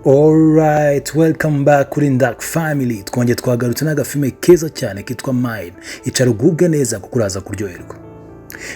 Alright, welcome back kuri Ndak Family. Twongeye twagarutse n'agafilme keza cyane kitwa Mine. Icara ugubwe neza kuko uraza kuryoherwa.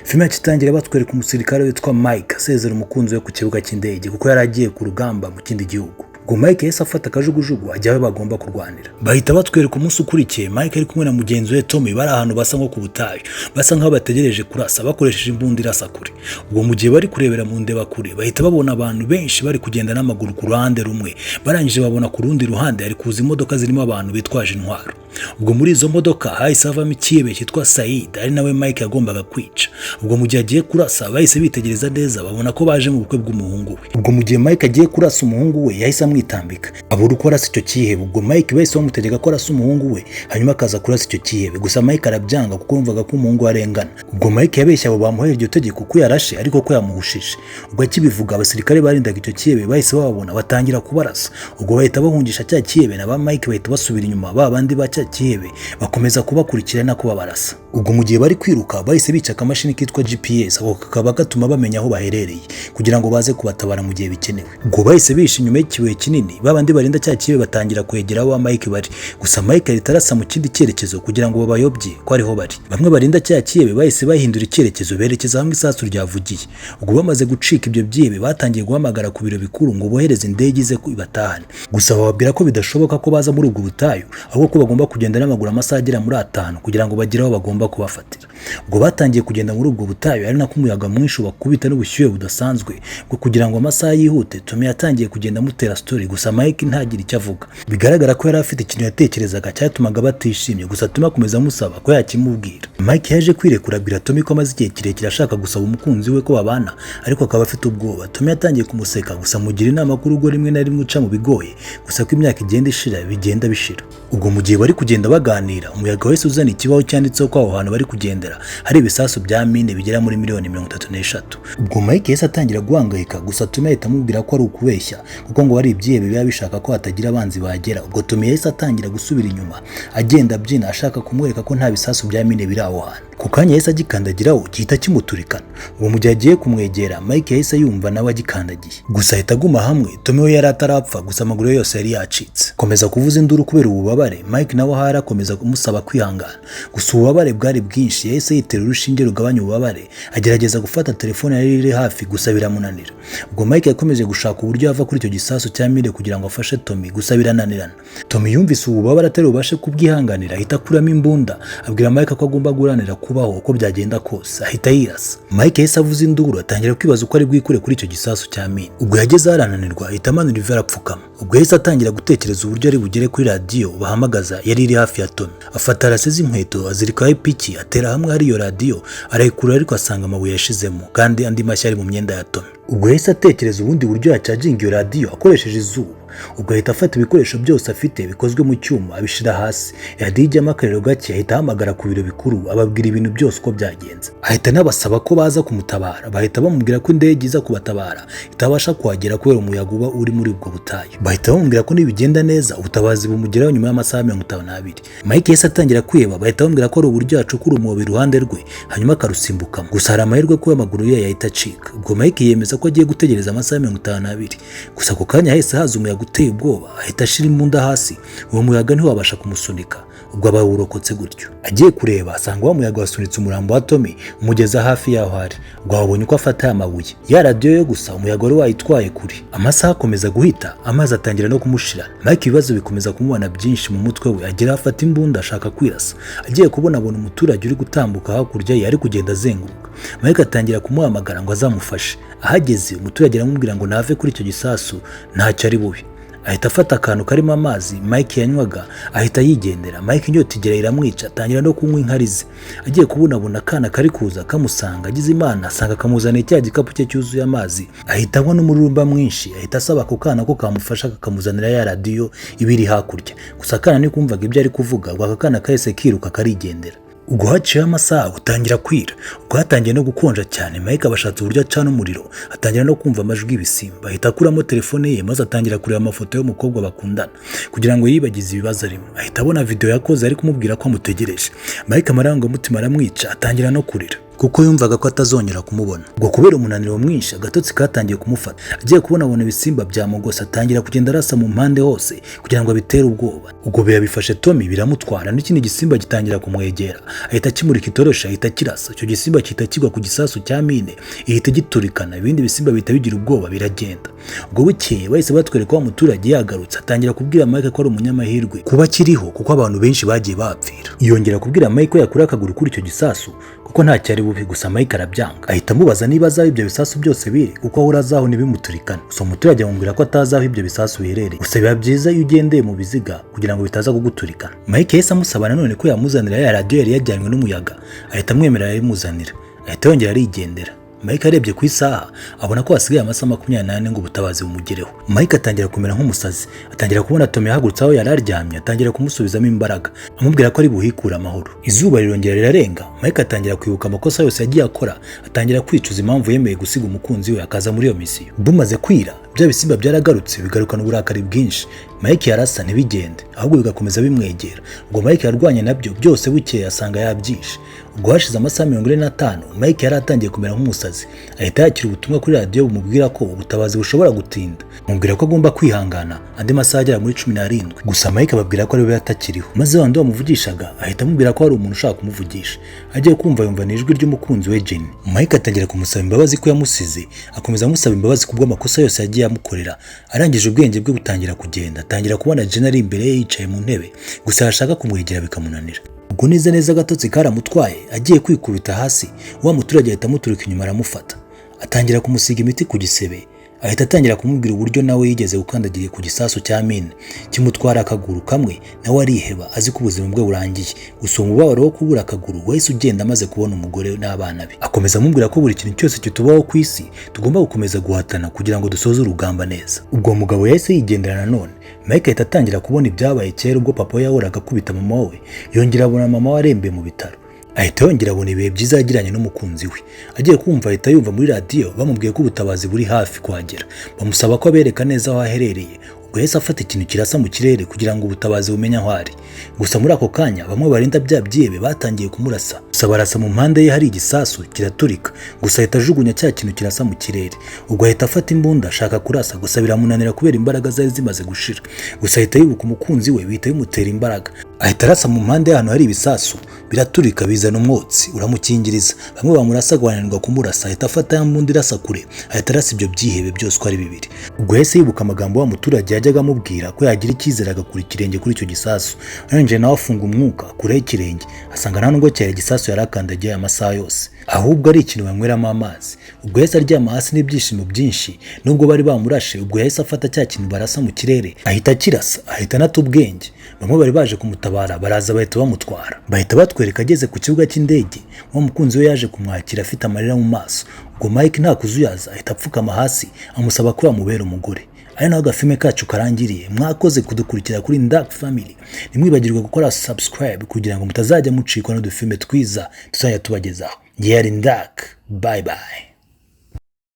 Filime yacu itangira batwereka umusirikare witwa Mike asezera umukunzi we ku kibuga cy'indege, kuko yari agiye ku rugamba mu kindi gihugu. Ubwo Mike yahise afata akajugujugu ajya aho bagomba kurwanira. Bahita batwereka umunsi ukurikiye, Mike ari kumwe na mugenzi we Tommy, bari ahantu basa nko ku butayu, basa nkaho bategereje kurasa bakoresheje imbunda irasa kure. Ubwo mu gihe bari kurebera mu ndebakure, bahita babona abantu benshi bari kugenda n'amaguru ku ruhande rumwe. Barangije babona ku rundi ruhande hari kuza imodoka zirimo abantu bitwaje intwaro. Ubwo muri izo modoka hahise havamo ikihebe cyitwa Said, ari nawe Mike yagombaga kwica. Ubwo mu gihe agiye kurasa, bahise bitegereza neza babona ko baje mu bukwe bw'umuhungu we. Ubwo mu gihe Mike agiye kurasa umuhungu we, yahise amwitambika, abura uko arasa icyo cyihebe. Ubwo Mike bahise bamutegeka ko arasa umuhungu we, hanyuma akaza kurasa icyo cyihebe. Gusa Mike arabyanga kuko yumvaga ko umuhungu we arengana. Ubwo Mike yabeshye abo bamuhaye iryo tegeko ko yarashe ariko ko yamuhushije. Ubwo akibivuga, abasirikare barindaga icyo cyihebe bahise bababona, batangira kubarasa. Ubwo bahita bahungisha cya cyihebe na ba Mike, bahita basubira inyuma. Ba bandi ba cya cyihebe bakomeza kubakurikira nako babarasa. Ubwo mu gihe bari kwiruka, bahise bica akamashini kitwa GPS, ako kakaba gatuma bamenya aho baherereye kugira ngo baze kubatabara mu gihe bikenewe. Ubwo bahise bihisha inyuma y'ikibuye kinini. Ba bandi barinda cya cyihebe batangira kwegera aho ba Mike bari, gusa Mike ahita arasa mu kindi cyerekezo kugira ngo babayobye ko ariho bari. Bamwe barinda cya cyihebe bahise bahindura icyerekezo, berekeza hamwe isasu ryavugiye. Ubwo bamaze gucika ibyo byihebe, batangiye guhamagara ku biro bikuru ngo bohereze indege ize ibatahane. Gusa bababwira ko bidashoboka ko baza muri ubwo butayu, ahubwo ko bagomba kugenda n'amaguru amasaha agera muri 5 kugira ngo bagere aho bagomba kubafatira. Ubwo batangiye kugenda muri ubwo butayu, ari nako umuyaga mwinshi ubakubita n'ubushyuhe budasanzwe. Bwo kugira ngo amasaha yihute, Tommy yatangiye kugenda amutera story, gusa Mike ntagire icyo avuga. Bigaragara ko yari afite ikintu yatekerezaga cyatumaga batishimye, gusa Tommy akomeza amusaba ko yakimubwira. Mike yaje kwirekura, abwira Tommy ko amaze igihe kirekire ashaka gusaba umukunzi we ko babana, ariko akaba afite ubwoba. Tommy yatangiye kumuseka, gusa amugira inama ko urugo rimwe na rimwe uca mu bigoye, gusa ko imyaka igenda ishira bigenda bishira. Ubwo mu gihe bari kugenda baganira, umuyaga wahise uzana ikibaho cyanditseho ko aho hantu bari kugendera hari ibisasu bya mine bigera muri miliyoni 33. Ubwo Mike yahise atangira guhangayika, gusa Tommy ahita amubwira ko ari ukubeshya, kuko ngo hari ibyihebe biba bishaka ko hatagira abanzi bagera. Ubwo Tommy yahise atangira gusubira inyuma, agenda abyina, ashaka kumwereka ko nta bisasu bya mine biri aho hantu. Ku kanya yahise agikandagiraho, gihita kimuturikana. Ubwo mu gihe agiye kumwegera, Mike yahise yumva nawe agikandagiye, gusa ahita aguma hamwe. Tommy we yari atarapfa, gusa amaguru ye yose yari yacitse, komeza kuvuza induru kubera ububabare. Mike nawe ahari akomeza kumusaba kwihangana, gusa ububabare bwari bwinshi. Yahise yitera urushinge rugabanya ububabare, agerageza gufata telefone yari iri hafi, gusa biramunanira. Ubwo Mike yakomeje gushaka uburyo yava kuri icyo gisasu cya mine kugira ngo afashe Tommy, gusa birananirana. Tommy yumvise ububabare atari bubashe kubwihanganira, ahita akuramo imbunda, abwira Mike ko agomba guharanira kubaho uko byagenda kose, ahita yirasa. Mike yahise avuza induru, atangira kwibaza uko ari bwikure kuri icyo gisasu cya mine. Ubwo yageze arananirwa, ahita amanura ivi, arapfukama. Ubwo yahise atangira gutekereza uburyo ari bugere kuri radiyo bahamagaza yari iri hafi ya Tommy. Afata rase z'inkweto, azirikaho ipiki, atera hamwe hari iyo radiyo, arayikurura, ariko asanga amabuye yashizemo kandi andi mashya ari mu myenda ya Tommy. Ubwo yahise atekereza ubundi buryo yacaginga iyo radiyo akoresheje izuba. Ubwo ahita afata ibikoresho byose afite bikozwe mu cyuma, abishyira hasi, radiyo ijyamo akariro gake. Ahita ahamagara ku biro bikuru, ababwira ibintu byose uko byagenze, ahita anabasaba ko baza kumutabara. Bahita bamubwira ko indege iza kubatabara itabasha kuhagera kubera umuyaga uba uri muri ubwo butayu. Bahita bamubwira ko nibigenda neza ubutabazi bumugeraho nyuma y'amasaha 52. Mike yahise atangira kwiheba. Bahita bamubwira ko ari uburyo yacukura umwobo iruhande rwe, hanyuma akarusimbukamo, gusa hari amahirwe ko amaguru ye yahita acika. Ubwo Mike yemeza ko agiye gutegereza amasaha 52. Gusa ako kanya hahise haza umuyaga uteye ubwoba, ahita ashira imbunda hasi. Uwo muyaga ntiwabasha kumusunika, ubwo aba awurokotse gutyo. Agiye kureba, asanga wa muyaga wasunitse umurambo wa Tommy umugeza hafi y'aho ari. Ubwo wabonye uko afata ya mabuye ya radiyo yo, gusa umuyaga wari wayitwaye kure. Amasaha akomeza guhita, amazi atangira no kumushira. Mike ibibazo bikomeza kumubana byinshi mu mutwe we, agera afata imbunda ashaka kwirasa. Agiye kubona, abona umuturage uri gutambuka hakurya ye, ari kugenda azenguruka. Mike atangira kumuhamagara ngo azamufashe. Ahageze, umuturage aramubwira ngo nave kuri icyo gisasu, ntacyo ari bube. Ahita afata akantu karimo amazi Mike yanywaga, ahita yigendera. Mike inyota igera iramwica, atangira no kunywa inkari ze. Agiye kubonabona akana kari kuza kamusanga, agize Imana asanga kamuzaniye cya gikapu cye cyuzuye amazi, ahita anywa n'umururumba mwinshi. Ahita asaba ako kana ko kamufasha kakamuzanira ya radiyo iba iri hakurya. Gusa akana ntikumvaga ibyo ari kuvuga. Ubwo aka kana kahise kiruka karigendera. Ubwo haciyeho amasaha, butangira kwira. Ubwo hatangiye no gukonja cyane, Mike abashatse uburyo acana umuriro, atangira no kumva amajwi y'ibisimba. Ahita akuramo telefone ye, maze atangira kureba amafoto y'umukobwa bakundana kugira ngo yibagize ibibazo arimo. Ahita abona video yakoze ari kumubwira ko amutegereje. Mike amarangamutima aramwica, atangira no kurira. kuko yumvaga ko atazongera kumubona. Ubwo kubera umunaniro mwinshi, agatotsi katangiye kumufata. Agiye kubona, abona ibisimba byamugose, atangira kugenda arasa mu mpande hose kugira ngo abitere ubwoba. Ubwo biba bifashe Tommy biramutwara, n'ikindi gisimba gitangira kumwegera, ahita akimurika itoroshi, ahita akirasa. Icyo gisimba gihita kigwa ku gisasu cya mine, ihita giturikana. Ibindi bisimba bihita bigira ubwoba, biragenda. Ubwo bukeye bahise batwereka wa muturage yagarutse, atangira kubwira Mike ko ari umunyamahirwe kuba akiriho, kuko abantu benshi bagiye bapfira. Yongera kubwira Mike ko yakura akaguru kuri icyo gisasu kuko ntacyo ari bubi. Gusa Mike arabyanga, ahita amubaza niba azi aho ibyo bisasu byose biri, kuko ahora azi aho ntibimuturikane. Gusa umuturage amubwira ko atazi aho ibyo bisasu biherereye, gusa biba byiza iyo ugendeye mu biziga kugira ngo bitaza kuguturikana. Mike yahise amusaba nanone ko yamuzanira ya radiyo yari yajyanywe n'umuyaga, ahita amwemerera, arayimuzanira, ahita yongera arigendera. Mike arebye ku isaha, abona ko hasigaye amasaha 24 ngo ubutabazi bumugereho. Mike atangira kumera nk'umusazi, atangira kubona Tommy yahagurutse aho yari aryamye, atangira kumusubizamo imbaraga, amubwira ko ari buhikure amahoro. Izuba rirongera rirarenga. Mike atangira kwibuka amakosa yose yagiye akora, atangira kwicuza impamvu yemeye gusiga umukunzi we akaza muri iyo misiyo. Bumaze kwira, bya bisimba byaragarutse, bigarukana uburakari bwinshi. Mike yarasa ntibigende, ahubwo bigakomeza bimwegera. Ubwo Mike yarwanye nabyo byose, bukeye asanga yabyishe. Ubwo hashize amasaha 45, Mike yari atangiye kumera nk'umusazi, ahita yakira ubutumwa kuri radiyo bumubwira ko ubutabazi bushobora gutinda, bumubwira ko agomba kwihangana andi masaha agera muri 17. Gusa Mike ababwira ko ariwe atakiriho, maze wa wundi wamuvugishaga ahita amubwira ko hari umuntu ushaka kumuvugisha. Agiye kumva, yumva ni ijwi ry'umukunzi we Jenny. Mike atangira kumusaba imbabazi ko yamusize, akomeza amusaba imbabazi kubw'amakosa yose yagiye amukorera. Arangije ubwenge bwe butangira kugenda, atangira kubona Jenny ari imbere ye yicaye mu ntebe, gusa yashaka kumwegera bikamunanira. Ubwo neza neza agatotsi karamutwaye, agiye kwikubita hasi, wa muturage ahita amuturuka inyuma, aramufata, atangira kumusiga imiti ku gisebe. Ahita atangira kumubwira uburyo nawe yigeze gukandagira ku gisasu cya mine kimutwara akaguru kamwe, nawe ariheba, azi ko ubuzima bwe burangiye. Gusa umubabaro wo kubura akaguru wahise ugenda amaze kubona umugore n'abana be. Akomeza amubwira ko buri kintu cyose kitubaho ku isi tugomba gukomeza guhatana kugira ngo dusoze urugamba neza. Ubwo mugabo yahise yigendera nanone. Mike ahita atangira kubona ibyabaye kera ubwo papa we yahoraga akubita mama we, yongera abona mama we arembeye mu bitaro, ahita yongera abona ibihe byiza yagiranye n'umukunzi we. Agiye kumva, ahita yumva muri radiyo bamubwiye ko ubutabazi buri hafi kuhagera, bamusaba ko abereka neza aho aherereye. Ubwo yahise afata ikintu kirasa mu kirere kugira ngo ubutabazi bumenye aho ari. Gusa muri ako kanya bamwe barinda bya byihebe batangiye kumurasa, gusa barasa mu mpande ye hari igisasu kiraturika. Gusa ahita ajugunya cya kintu kirasa mu kirere. Ubwo ahita afata imbunda ashaka kurasa, gusa biramunanira kubera imbaraga zari zimaze gushira. Gusa ahita yibuka umukunzi we, bihita bimutera imbaraga, ahita arasa mu mpande y'ahantu hari ibisasu, biraturika, bizana umwotsi uramukingiriza. Bamwe bamurasaga bananirwa kumurasa, ahita afata ya mbunda irasa kure, ahita arasa ibyo byihebe byose uko ari bibiri. Ubwo yahise yibuka amagambo wa muturage yajyaga amubwira ko yagira icyizere agakura ikirenge kuri icyo gisasu. Arangije nawe afunga umwuka, akuraho ikirenge, asanga nta nubwo cyari igisasu yari akandagiye aya masaha yose, ahubwo ari ikintu banyweramo amazi. Ubwo yahise aryama hasi n'ibyishimo byinshi nubwo bari bamurashe. Ubwo yahise afata cya kintu barasa mu kirere, ahita akirasa, ahita anata ubwenge. Bamwe bari baje kumutabara baraza, bahita bamutwara. Bahita batwereka ageze ku kibuga cy'indege, wa mukunzi we yaje kumwakira afite amarira mu maso. Ubwo Mike nta kuzuyaza ahita apfukama hasi, amusaba ko yamubera umugore. Ari naho agafilme kacu karangiriye. Mwakoze kudukurikira kuri Dark Family. Ntimwibagirwe gukora subscribe kugira ngo mutazajya mucikwa n'udufilme twiza tuzajya tubagezaho. Ngiye ari Dark, bye bye.